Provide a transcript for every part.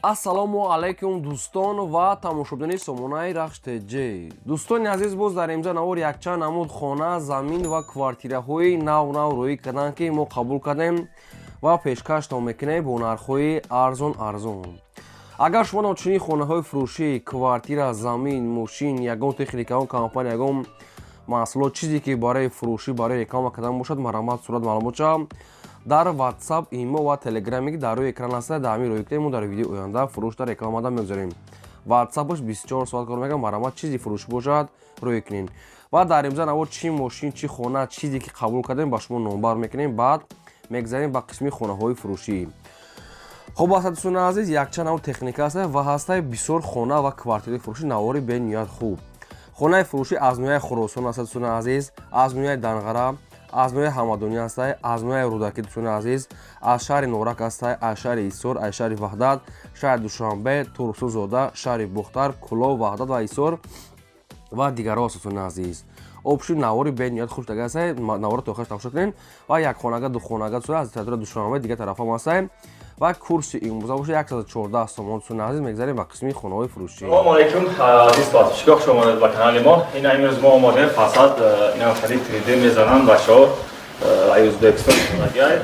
Ассалому алайкум, дӯстон ва тамошобинони сомонаи Рахш ТЖ. Дӯстони азиз, боз дар имза навор якчанд намуд хона, замин ва квартираҳои нав нав рӯӣ карданд, ки мо қабул кардем ва пешкаштон мекунем бо нархҳои арзон арзон. Агар шумо чунин хонаҳои фурӯшӣ, квартира, замин, мошин, ягон техника, ягон компания, ягон маҳсулот, чизе ки барои фурӯшӣ, барои реклама кардан бошад, марҳамат, сурат, маълумотша дар WhatsApp, имо ва Telegram, ки дар рӯи экран аст, дар ҳамин рӯи кунем. Мо дар видеои оянда фурӯш дар рекламада мегузорем. WhatsApp-аш 24 соат кор мекунад. Марҳамат, чизи фурӯшӣ бошад, рӯй кунем ва дар имза навор чӣ мошин, чӣ хона, чизе ки қабул кардем, ба шумо номбар мекунем. Баъд мегзарем ба қисми хонаҳои фурӯшӣ. Хуб аст, дӯстони азиз, якчанд навъ техника аст ва ҳастаи бисёр хона ва квартираи фурӯшӣ. Навори бениҳоят хуб. Хонаи фурӯшӣ аз ноҳияи Хуросон аст, дӯстони азиз, аз ноҳияи Данғара, аз ноҳияи Ҳамадонӣ ҳастай, аз ноҳияи Рӯдакӣ, дӯстони азиз, аз шаҳри Норак ҳастай, аз шаҳри Ҳисор, аз шаҳри Ваҳдат, шаҳри Душанбе, Турсунзода, шаҳри Бохтар, Кӯлоб, Ваҳдат ва Ҳисор ва дигарҳо аст, дӯстони азиз. Общий навори бениҳоят хуш дага ҳастай. Наворро то охираш тамошо кунед. Ва якхонага, духонага аз тарафи Душанбе, дигар тарафҳам ҳастай. Ва курси имрӯза бошад 114 сомон, дӯстони азиз. Мегзарем ба қисми хонаҳои фурӯшӣ. Салому алайкум, азиз подписчикҳо, хуш омадед ба канали мо. Ина имрӯз мо омадем фасад, ина хеле 3D мезананд бачаҳо ай Ӯзбекистон омадагиай.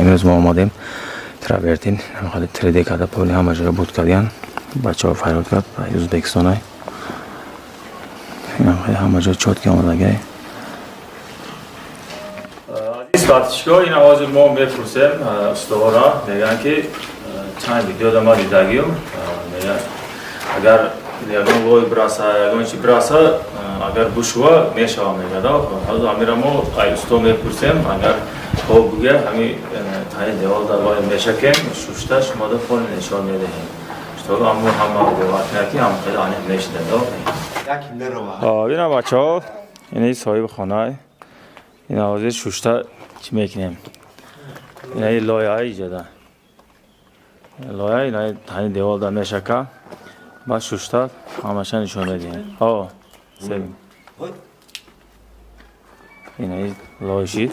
Имрӯз мо омадем травертин хеле 3D карда, поли ҳама ҷоя буд кардиян. Бачаҳо фарёд кард Ӯзбекистонай, ҳама ҷо чётко омадагай. Азиз подписчикҳо, ина ҳозир мо мепурсем устодора. Мегӯянд ки чанд видеода ма дидагиюм, мегӯянд, агар ягон лой бираса, ягон чи бираса, агар бушува мешава, мегӯяд. Ҳозир ҳамира мо ай усто мепурсем. Агар хоб бугӯяд, ҳами таи девол дар лой мешакем, шушта шумода фони нишон медиҳем, чтобы аммо ҳама бовар кунад, ки ҳам хеле аниқ мешидад. Ина бачаҳо, ини соҳиби хона, ина ҳозир шушта чӣ мекунем. Инаи лояа иҷода лоя, инаи тани девол дар мешака, баъд шушта ҳамаша нишон медиҳем. Инаи лой шид,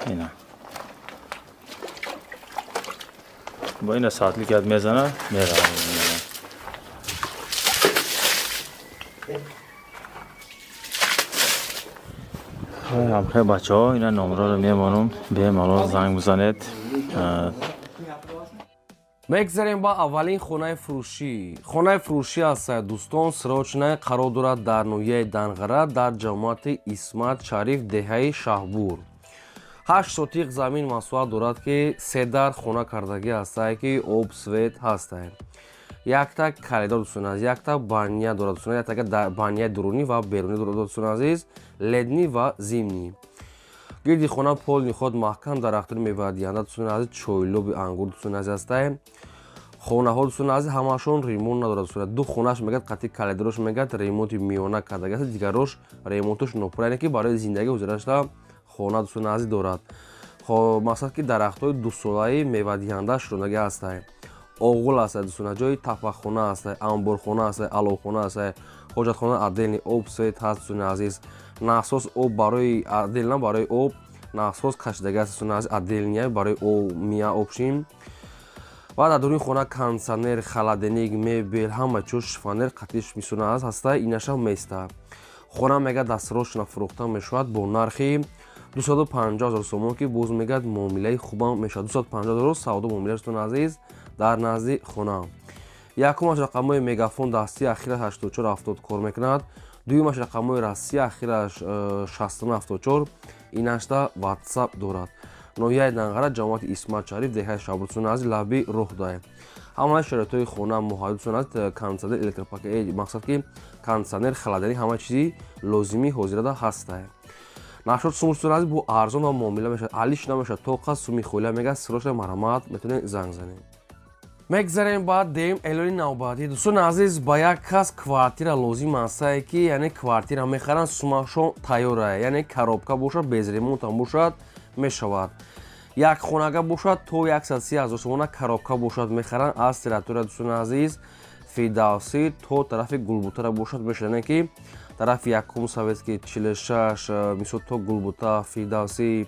ина бо ина сатли кад мезана, мерава. Ҳамхел бачаҳо, ина номроро мемонам, бемалол занг бизанед. Мегзарем ба аввалин хонаи фурӯшӣ. Хонаи фурӯшӣ аст, дӯстон, срочная, қарор дорад дар ноҳияи Данғара, дар ҷамоати Исмат Шариф, деҳаи Шаҳбур. 8 сотиқ замин масоҳат дорад, ки се дар хона кардагӣ ҳастае, ки об, свет ҳастае, якта коридор, дӯстони азиз, якта баня дорад, дӯстони, якта баняи дурунӣ ва берунӣ дорад, дӯстони азиз, летний ва зимний. Гирди хона полный худ маҳкам, дарахтони мевадиҳанда, дӯстони азиз, чойлоби ангур, дӯстони азиз, ҳастае. Хонаҳо, дӯстони азиз, ҳамашон ремонт надорад, дӯстони. Ду хонааш, мегӯяд, қатъи коридорош, мегӯяд, ремонти миёна кардаги аст, дигарош ремонтош нопура, яъне ки барои зиндагӣ ҳозирашта хона, дӯстони азиз, дорад. Мақсад ки дарахтҳои дусолаи мевадиҳанда шурондагӣ ҳастае. Оғул ҳастае, дӯстони, ҷои тапахона ҳастае, амборхона ҳастае, аловхона ҳастае, ҳоҷатхона отдельный, об, свет ҳаст, дӯстони азиз. Насос об барои отдельно, барои об насос кашидагӣ аст, дӯстони азиз, отдельный барои мия обшин. Ва дар дуруни хона кондитсионер, холодильник, мебел, ҳама чиз, шифоньер қатиш мисона аст ҳаста. Инаша места хона, мегӯяд, дастрошна фурӯхта мешавад бо нархи 250 000 сомон, ки боз, мегӯяд, муомилаи хубам мешавад. 250 000 савдо муомила, дӯстони азиз, дар назди хона. Якумаш рақамҳои Мегафон дастӣ, ахираш 84 70 кор мекунад. Дуюмаш рақамҳои Россия, ахираш 69 74, инашта Ватсап дорад. Ноҳияи Данғара, ҷамоати Исмат Шариф, деҳаи Шаҳбур, дӯстони азиз, лаби роҳ. Ҳамаи шароитҳои хона муҳайё, дӯстони азиз, кондитсионер, электропакет, мақсад ки кондитсионер, холодильник, ҳама чизи лозимӣ ҳозирада ҳастае. Нашод сумуш дӯстони азиз, бо арзон ва муомила мешавад, алиш намешавад, тоқа суми холя мега. Срочно марҳамат, метавонед занг занед. Мегзарем ба дем эълони навбатӣ. Дӯстони азиз, ба як кас квартира лозим астае, ки яъне квартира мехаранд, сумашон тайёрае, яъне коробка бошад, без ремонтам бошад, мешавад. Як хонага бошад, то 130 ҳазор сомона коробка бошад, мехаранд. Аз территория, дӯстони азиз, Фирдавсӣ то тарафи Гулбутара бошад, мешавад, яъне ки тарафи якум Советский 46, мисол, то Гулбута, Фирдавсӣ,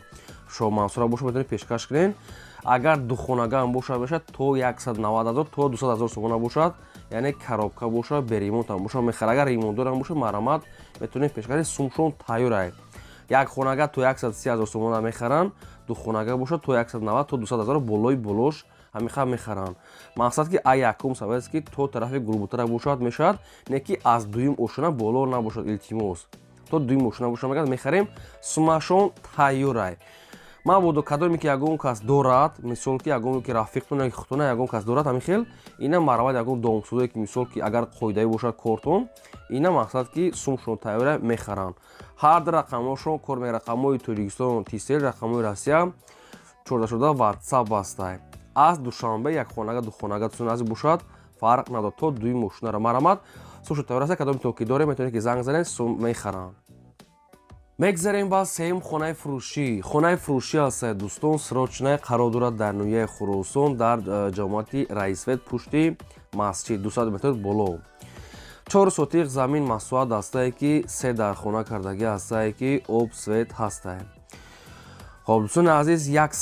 Шоҳмансура бошад, метавонед пешкаш кунед. Агар духонагаам бошад, мешавад, то 190 ҳазор, то 200 ҳазор сомона бошад, яъне коробка бошад, бе ремонтам бошад, мехарад. Агар ремонтдорам бошад, марҳамат, метавонед пешкаш, сумшон тайёрае. Як хонага то 130 ҳазор сомона мехаранд, духонага бошад, то 190, то 200 ҳазор болои болош ҳамиха мехаранд. Мақсад ки а якум Советский то тарафи Гулбутара бошад, мешавад, не ки аз дуюм ошона боло набошад, илтимос. То дуюм ошона бошад, мегӯяд, мехарем, сумашон тайёрай. Мабодо кадоме ки ягон кас дорад, мисол, ки ягон ки рафиқтон, хутона, ягон кас дорад ҳамин хел, ина марҳамат, ягон домсудое ки, мисол, ки агар қоидаӣ бошад кортон, ина мақсад ки сумшон тайёра, мехаранд. Ҳар ду рақамҳошон кор мекунад: рақамҳои Тоҷикистон Тисел, рақамҳои Россия 14 Ватсап бастай. Аз Душанбе як хонага, ду хонага, дӯстони азиз, бошад, фарқ надорад, то дуюм мошинара, марҳамат, сумшон тайёр аста. Кадоме то ки дорем, метавонед ки занг занед, сум мехаранд. Мегзарем ба сеюм хонаи фурӯшӣ. Хонаи фурӯшӣ аст, дӯстон, срочная, қарор дорад дар ноҳияи Хуросон, дар ҷамоати Раисвет, пушти масҷид, 200 метр боло. 4 сотиқ замин масоҳат ҳастае, ки се дархона кардагӣ ҳастае, ки об, свет ҳастае. Хоб, дӯстони азиз, як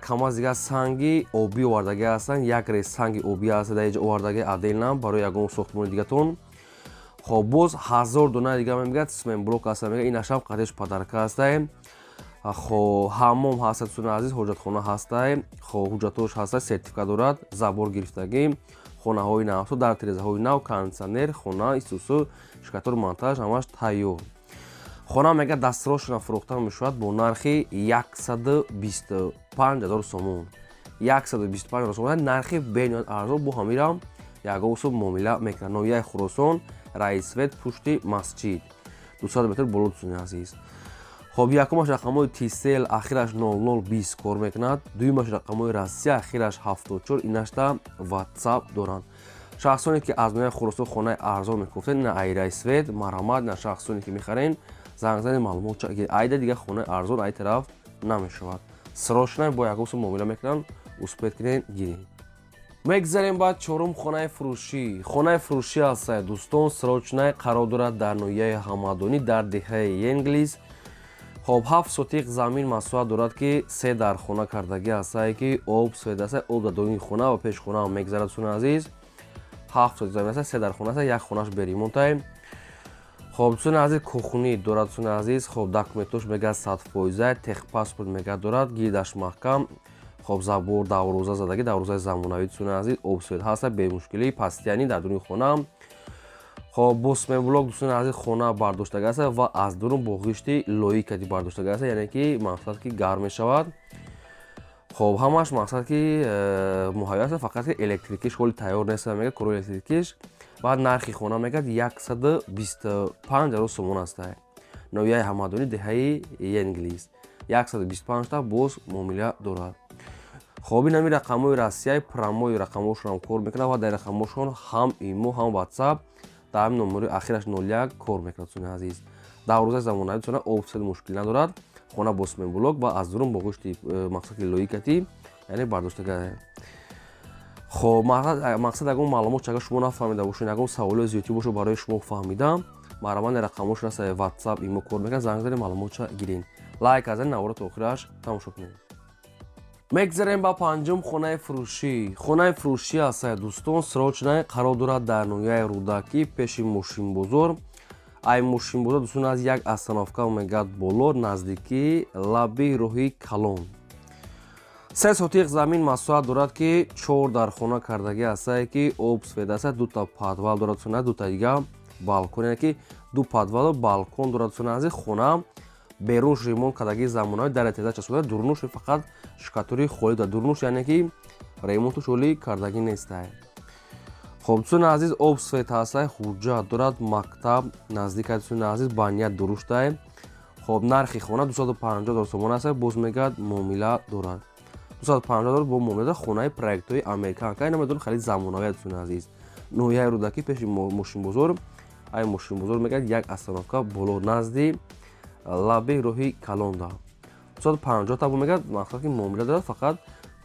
камаз дигар санги обӣ овардагӣ ҳастанд, як рез санги обӣ ҳаст дар инҷа овардагӣ отдельно барои ягон сохтмони дигатон. Хоб, боз 1000 дона дига мегӯяд, цементблок ҳаста, мега, инашам қадеш подарка ҳастае. Хоб, ҳаммом ҳаста, дӯстони азиз, ҳоҷатхона ҳастае. Хоб, ҳуҷҷатош ҳаста, сертификат дорад, забор гирифтагӣ, хонаҳои навсо, дар тирезаҳои нав, кондитсионер, хона истусу штукатур, монтаж, ҳамаш тайёр. Хона, мега, дастрошона фурӯхта мешавад бо нархи 125 ҳазор сомон. 125 ҳазор сомон, нархи бениҳоят арзон, бо ҳамирам ягон сум муомила мекунад. Ноҳияи Хуросон, Раисвет, пушти масҷид, 200 метр боло, дӯстони азиз. Хоб, якумаш рақамҳои Тисел, ахираш 0020 кор мекунад, дуюмаш рақамҳои Россия, ахираш 74, инашта Ватсап доранд. Шахсоне ки аз ноҳияи Хуросон хонаи арзон мекуфтед, ина ай Раисвет, марҳамат, ина шахсоне ки мехарен, занг занед, маълумот. Айда дига хонаи арзон ай тараф намешавад. Срочно бо ягон сум муомила мекунанд, успеть кунед, гиред. Мегзарем ба чорум хонаи фурӯшӣ. Хонаи фурӯшӣ ҳастае, дӯстон, срочная, қарор дорад дар ноҳияи Ҳамадонӣ, дар деҳаи Енглис. Хоб, 7 сотиқ замин масоҳат дорад, ки се дархона кардагӣ ҳастае, ки об, свет аста, об дар доини хона ва пеши хона ҳам мегзарад. Дӯстони азиз, 7 сотиқ замин аста, се дархона аста, як хонаш бе ремонтае. Хоб, дӯстони азиз, кухни дорад, дӯстони азиз. Хоб, документош, мега, 100%, техпаспорт, мега, дорад, гирдаш маҳкам. Хоб, забор, давроза задагӣ, даврозаи замонавӣ, дӯстони азиз, об, свет ҳаста, бемушкилӣ, постоянный дар дуруни хона. Хоб, бо цементблок, дӯстони азиз, хона бардоштага аст ва аз дурун бо ғишти лоӣ кати бардоштага аст, яъне ки мақсад ки гарм мешавад. Хоб, ҳамаш мақсад ки муҳайё аст, фақат ки электрикиш ҳоли тайёр нест, мега, кори электрикиш. Баъд нархи хона, мегӯяд, 125 ҳазор сомон аста. Ноҳияи Ҳамадонӣ, деҳаи Енглис, 125 та боз муомила дорад. Хоб, ин ҳами рақамҳои Россияи прямой рақамҳошонам кор мекунад ва дар рақамҳошон ҳам имо, ҳам Ватсап, дар ҳамин номери ахираш 01 кор мекунад. Дӯстони азиз, даврозаи замонавӣ дӯстона, об, свет мушкил надорад. Хона бо цементблок ва аз дурун бо ғишти мақсади лоикатӣ, яъне бардоштага. Хоб, мақсад, ягон маълумот агар шумо нафаҳмида бошед, ягон саволои зиёдтӣ бошад барои шумо фаҳмидам, марҳамат, рақамҳошон аст, Ватсап, имо кор мекунад, занг занед, маълумотша гиред. Лайк азани, навора то охираш тамошо кунед. Мегзарем ба панҷум хонаи фурӯшӣ. Хонаи фурӯшӣ ҳастае, дӯстон, срочная, қарор дорад дар ноҳияи Рӯдакӣ, пеши мошинбозор. Ай мошинбозор, дӯстон, аз як остановка, мегӯяд, боло, наздикии лаби роҳи калон. 3 сотиқ замин масоҳат дорад, ки чор дархона кардагӣ ҳастае, ки об, свет аста, дута подвал дорад, дӯстон, дута дига балкон, яъне ки ду подвалу балкон дорад, дӯстон азиз. Хона берунш ремонт кардагии замонавӣ, дар теза часпонда, дурнуш фақат штукатури холӣ дорад, дурнуш, яъне ки ремонту шоли кардагӣ нестае. Хоб, дӯстони азиз, об, свет ҳастае, ҳуҷҷат дорад, мактаб наздик аст, дӯстони азиз, баният дуруштае. Хоб, нархи хона 250 ҳазор сомон аст, боз мегӯяд, муомила дорад. 250 ҳазор бо муомила. Хонаи проектҳои американка, намедонам, хеле замонавӣ, дӯстони азиз. Ноҳияи Рӯдакӣ, пеши мошинбозор, ай мошинбозор мегӯяд, як остановка боло, назди лаби роҳи калонда. 250 табо мегӯяд, мақсад ки муомила дорад, фақат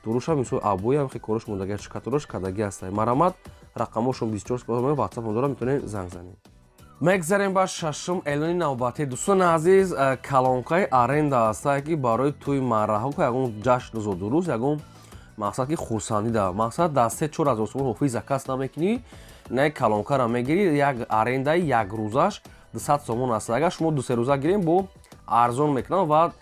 дуруша, мисол, обои ҳам хе кораш мондагӣ, штукатураш кардагӣ аст. Марамат, рақамошон 24 ватсап дорад, метавонед занг занед. Мегзарем ба шашум эълони навбатӣ. Дӯстони азиз, калонкаи аренда ҳастае, ки барои тӯи маъраҳо, ягон ҷашну зодурӯз, ягон мақсад ки хурсандӣ да мақсад, дар 3-4 ҳазор сомон ҳофиз заказ намекунӣ, на калонкара мегирӣ. Як арендаи якрӯзаш 200 сомон аст. Агар шумо 2-3 рӯза гирем, бо арзон мекунам ва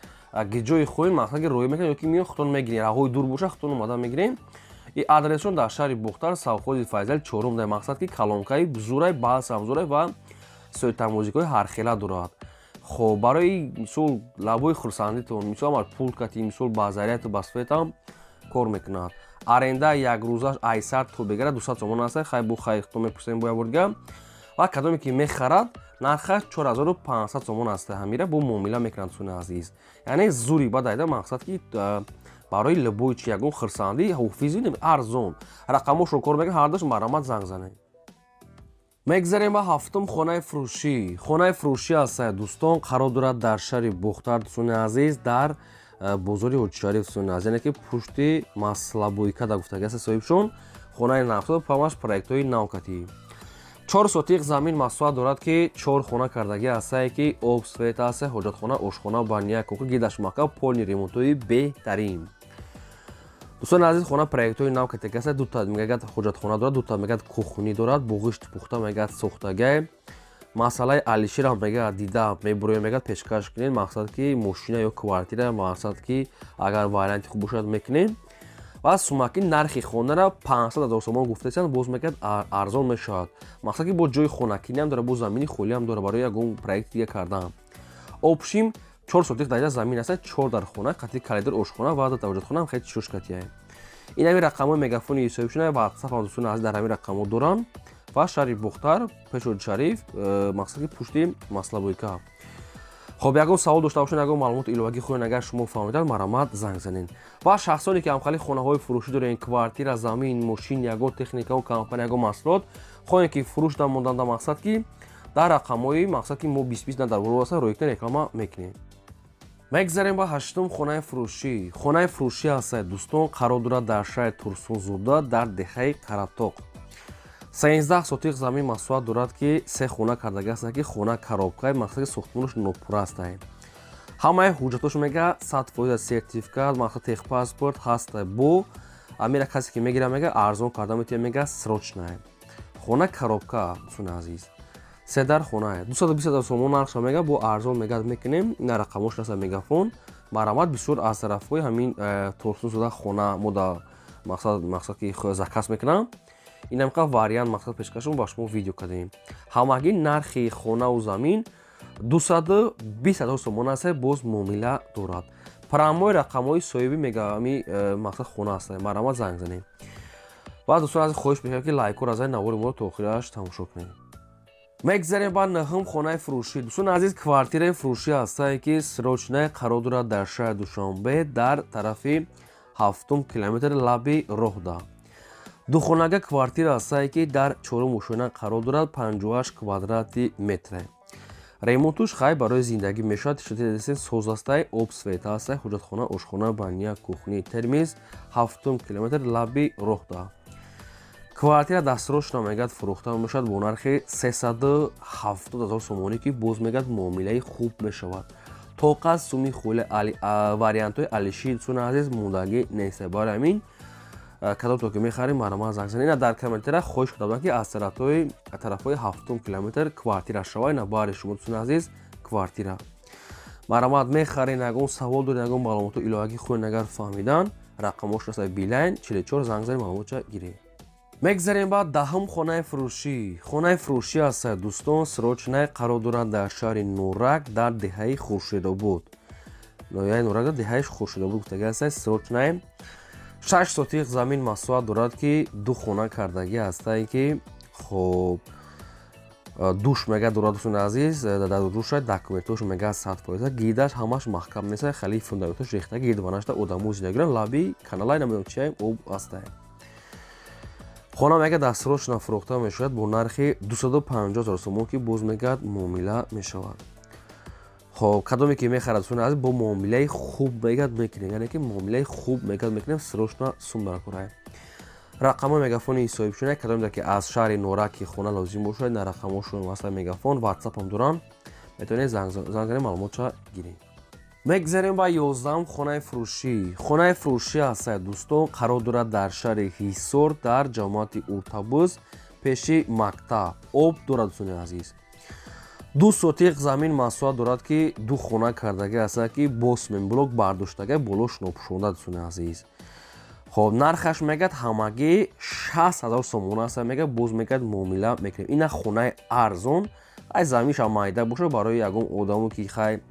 ҷои хоҳем, мақсад ки роӣ мекунам ё ки миён худтон мегирем. Роҳҳои дур боша, худтон омада мегирем. И адресшон дар шаҳри Бохтар, совхози Файзал чорум дар. Мақсад ки калонкаи зурай, басам зурай ва сӯйтамозикҳои ҳархела дорад. Хоб, барои мисол лабои хурсандитон, мисол, амар пул кати, мисол, ба зарядту ба светам кор мекунад. Аренда якрӯзаш айсар то бегара 200 сомон аст. Хай, бу хай, то мепурсем бо як бор дига. Ва кадоме ки мехарад, нархаш 4500 сомон аст. Ҳамира бо муомила мекунанд, дӯстони азиз. Яъне зури бад айда, мақсад ки барои любой чи, ягон хурсандӣ, ҳофизи арзон. Рақамошро кор мекунад ҳардуш, марамат, занг занед. Мегзарем ба ҳафтум хонаи фурӯшӣ. Хонаи фурӯшӣ аст, дӯстон, қарор дорад дар шаҳри Бохтар, дӯстони азиз, дар бозори Ҳоҷишариф, дӯстони азиз, яъне ки пушти маслобойка да гуфтагӣ аст соҳибшон. Хонаи навсо, памаш проектҳои навкатӣ. 4 сотиқ замин масоҳат дорад, ки чор хона кардагӣ ҳастае, ки об, свет аст, ҳоҷатхона, ошхона, баня, кухня, гидаш мака, полный ремонтҳои беҳтарин. Дӯстони азиз, хона проектҳои нав категи аст. Дута, мегӯяд, ҳоҷатхона дорад, дута, мегӯяд, кухни дорад, буғишт пухта, мегӯяд, сохтагай. Масъалаи Алишерам, мегӯяд, дида мебуроем, мегӯяд, пешкаш кунед. Мақсад ки мошина ё квартира, мақсад ки агар варианти хуб бошад, мекунем. Ва сумаки нархи хонара 500 ҳазор сомон гуфтасанд, боз, мегӯяд, арзон мешавад. Мақсад ки бо ҷои хонакиниам дорад, бо замини холиам дорад барои ягон проекти дига кардан. Общим 4 сотих дар замин аст, чор дар хона, қатъи коридор, ошхона ва дута ҳоҷатхона, хеле чишош катияе. Ин ҳамин рақамҳои мегафони ҳисобишона, ватсап ҳам, дӯстони азиз, дар ҳамин рақамҳо доранд. Ва шаҳри Бохтар, пешоди Шариф, мақсад ки пушти маслобойка. Хоб, ягон савол дошта бошед, ягон маълумоти иловагӣ хоҳед, агар шумо фаҳмидан, марамат, занг занед. Ва шахсоне ки ҳамхали хонаҳои фурӯшӣ доред, квартира, замин, мошин, ягон техникао, компания, ягон маҳсулот хоҳем ки фурӯш намондан, дар мақсад ки дар рақамҳои, мақсад ки мо 20 20 на дар боло аста, ройкна реклама мекунем. Мегзарем ба ҳаштум хонаи фурӯшӣ. Хонаи фурӯшӣ ҳастад, дӯстон, қарор дорад дар шаҳри Турсунзода, дар деҳаи Қаратоқ. 13 сотиқ замин масоҳат дорад, ки се хона кардагӣ аст, ки хона коробкаи, мақсади сохтмонаш нопурра аст. Ҳамаи ҳуҷҷатош, мега, 100% сертификат, мақсад техпаспорт ҳаст. Бо амира касе ки мегира, мега, арзон карда метавонад, мега, срочная. Хона коробка, дӯстони азиз, се дар хона, 220 ҳазор сомон нархша, мега, бо арзон, мега, мекунем. На рақамош раста мегафон, марамат. Бисёр аз тарафҳои ҳамин Турсунзода хона мода, мақсад ки заказ мекунам. Инамқа вариант, мақсад, пешкашон ба шумо видео кардем. Ҳамагӣ нархи хонаву замин 220 ҳазор сомон аст, боз муомила дорад. Прямой рақамҳои соҳиби, мега, ами мақсад хона аст, марамат, занг занем. Ва дӯстон аз хоҳиш мекунам, ки лайкҳоро занед, навори моро то охираш тамошо кунед. Мегзарем ба нӯҳум хонаи фурӯшӣ. Дӯстони азиз, квартираи фурӯшӣ ҳастае, ки срочная, қарор дорад дар шаҳри Душанбе, дар тарафи ҳафтум километр, лаби роҳда. Духонага квартира ҳастае, ки дар чорум ошёна қарор дорад, 58 квадрати метре. Ремонтуш хай барои зиндагӣ мешавад, соз ҳастай, об, свет ҳастай, ҳоҷатхона, ошхона, баня, кухни, термиз. Ҳафтум километр, лаби роҳда. Квартира дастсрочно, мегӯяд, фурӯхта мешавад бо нархи 370 ҳазор сомонӣ, ки боз, мегӯяд, муомилаи хуб мешавад. Тоқат суми хули вариантҳои алиши, дӯстони азиз, мондагӣ нест. Барои ҳамин кадомто ки мехарем, марҳамат, занг занед. Ина дар комментария хоҳиш карда будам, ки аз тарафҳои ҳафтум километр квартира шава. Ина баҳри шумо, дӯстони азиз, квартира. Марҳамат, мехарен, ягон савол доред, ягон маълумоти иловагӣ хоҳед, агар фаҳмидан, рақамҳош раста Билайн 44, занг занед, маълумотча гиред. Мегзарем ба даҳум хонаи фурӯшӣ. Хонаи фурӯшӣ аст, дӯстон, срочная, қарор дорад дар шаҳри Нурак, дар деҳаи Хуршедобод, ноҳияи Нурак, деҳаи Хуршедобод гуфтагӣ аст. Срочная, 6 сотиқ замин масоҳат дорад, ки ду хона кардагӣ ҳастае, ки хоб Душ мега дорад, дӯстони азиз, дар душа документош мега 100%, гидаш ҳамаш маҳкам нест, хеле фундаментош рехта, гидванашда одамо зиндагиран, лаби каналай намедонам чия об астае. Хона мега дастсрочно фурӯхта мешавад бо нархи 250 000 сомон, ки боз мегӯяд, муомила мешавад. Хоб, кадоме ки мехарад, дӯстони азиз, бо муомилаи хуб мегӯяд мекунем, яъне ки муомилаи хуб мегӯяд мекунем, срочно сум даркорай. Рақамҳои мегафони соҳибшуна, кадоме ки аз шаҳри Нораки хона лозим бошад, на рақамҳошон масалан мегафон, ватсапам дорам, метавонед занг занед, маълумотша гиред. Мегзарем ба 11-ум хонаи фурӯшӣ. Хонаи фурӯшӣ ҳастад, дӯстон, қарор дорад дар шаҳри Ҳисор, дар ҷамоати Уртабуз, пеши мактаб. Об дорад, дӯстони азиз. 2 сотиқ замин масоҳат дорад, ки ду хона кардагӣ ҳастад, ки бо симентблок бардоштага, болош нопӯшонда, дӯстони азиз. Хоб, нархаш мегӯяд ҳамагӣ 60 000 сомон аст, мегӯяд, боз мегӯяд, муомила мекунем. Ина хонаи арзон, ай заминшам майда бошад, барои ягон одамо ки хай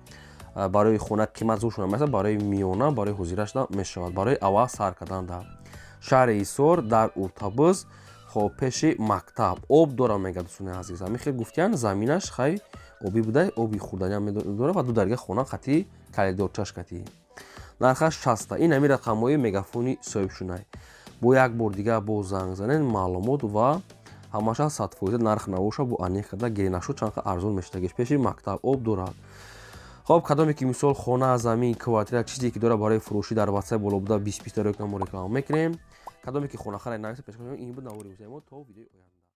барои хона қимат зуд шуда месад, барои миёна, барои ҳозирашда мешавад, барои аввал сар кардан. Дар шаҳри Ҳисор, дар Уртабуз, хоб, пеши мактаб, об дора, мегӯяд, дӯстони азиз. Ҳамин хел гуфтиян, заминаш хай обӣ буда, оби хӯрданиам дорад ва ду дарга хона қатӣ калидорчаш қатӣ. Нархаш 60-та. Ин ҳамин рақамҳои мегафони соҳибшунай. Бо як бор дигар боз занг занед, маълумот ва ҳамаша 100% нарх навоша бо аниқ карда гирӣ, нашуд чанд арзон мешудагиш. Пеши мактаб, об дорад. Хоб, кадоме ки мисол хона, замин, квартира, чизе ки дорад барои фурӯшӣ, дар ватсап боло буда 20 20 мо реклама мекунем. Кадоме ки хонахаре, нависа, пешкаш. Ин буд навори мо то видеои оянда.